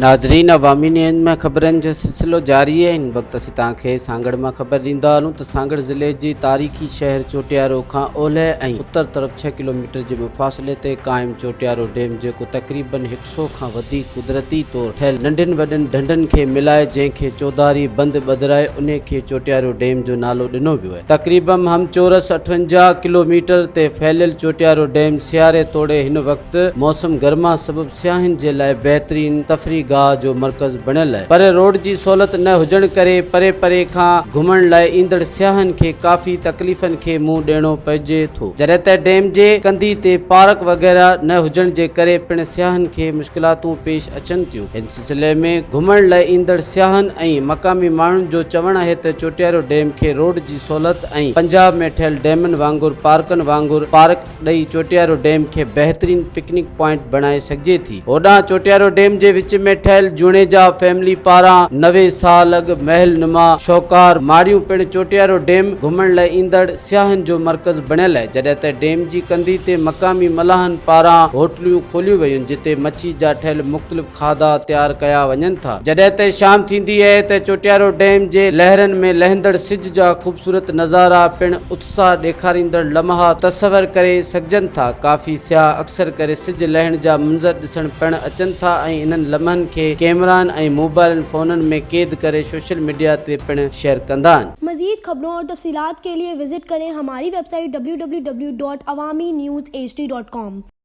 ناظرين عوامي نيوز ۾ خبرن جو سلسلو جاري آهي هن وقت اسين توهان کي سانگهڙ مان خبر ڏيندا هلون ته سانگهڙ ضلعي جي تاريخي شهر چوٽيارو کان اولهه ۽ اتر طرف ڇهه ڪلوميٽر جي مفاصلي تي قائم چوٽيارو ڊيم جيڪو تقريبن هڪ سئو کان وڌيڪ قدرتي طور ٺهيل ننڍين وڏين ڍنڍن کي ملائي جنهن کي چوڌاري بند ٻڌرائي انهي کي چوٽيارو ڊيم جو نالو ڏنو ويو آهي. تقريبم هم چورس 58 ڪلوميٽر تي ڦهليل چوٽيارو ڊيم سياري توڙي هن وقت موسم گرما سبب سياحن جي لاء بهترين تفريح گاهه جو مرڪز بڻيل آهي پر روڊ جي سهولت نه هجڻ ڪري پري پري کان گهمڻ لاء ايندڙ سياحن کي ڪافي تڪليفن کي منهن ڏيڻو پئجي ٿو جڏهن ته ڊيم جي ڪنڌي تي پارڪ وغيره نه هجڻ جي ڪري پڻ سياحن کي مشڪلاتون پيش اچن ٿيون. هن سلسلي ۾ گهمڻ لاء ايندڙ سياحن ۽ مقامي ماڻهن جو چوڻ آهي ته چوٽيارو ڊيم کي روڊ جي سهولت ۽ پنجاب ۾ ٺهيل ڊيمن وانگر پارڪن وانگر پارڪ ڏئي چوٽيارو ڊيم کي بهترين پڪنڪ پوائنٽ بڻائي سگهجي ٿي. هوڏانهن چوٽيارو ڊيم جي وچ ۾ ٺهيل جوڻيجا فيملي پاران 90 سال اڳ محل نما شوڪار ماڙيون پڻ چوٽيارو ڊيم گهمڻ لاء ايندڙ سياحن جو مرڪز بڻيل آهي جڏهن ته ڊيم جي ڪنڌي تي مقامي ملاحن پاران هوٽلون کوليون ويون جتي مڇي جا ٺهيل مختلف کاڌا تيار ڪيا وڃن ٿا جڏهن ته شام ٿيندي اهي ته چوٽيارو ڊيم جي لهرن ۾ لهندڙ سج جا خوبصورت نظارا پڻ اتساهه ڏيکاريندڙ لمحا تصور ڪري سگهجن ٿا ڪافي سياح اڪثر ڪري سج لهڻ جا منظر ڏسڻ پڻ اچن ٿا ۽ انهن لمحن کي ڪيمرائن ۽ موبائلن فونن ۾ قيد ڪري سوشل ميڊيا تي پڻ شيئر ڪندا آهن. مزيد خبرون اور تفصيلات کے لئے وزٽ ڪرين ھماري web site www.awamiNewsHD.com.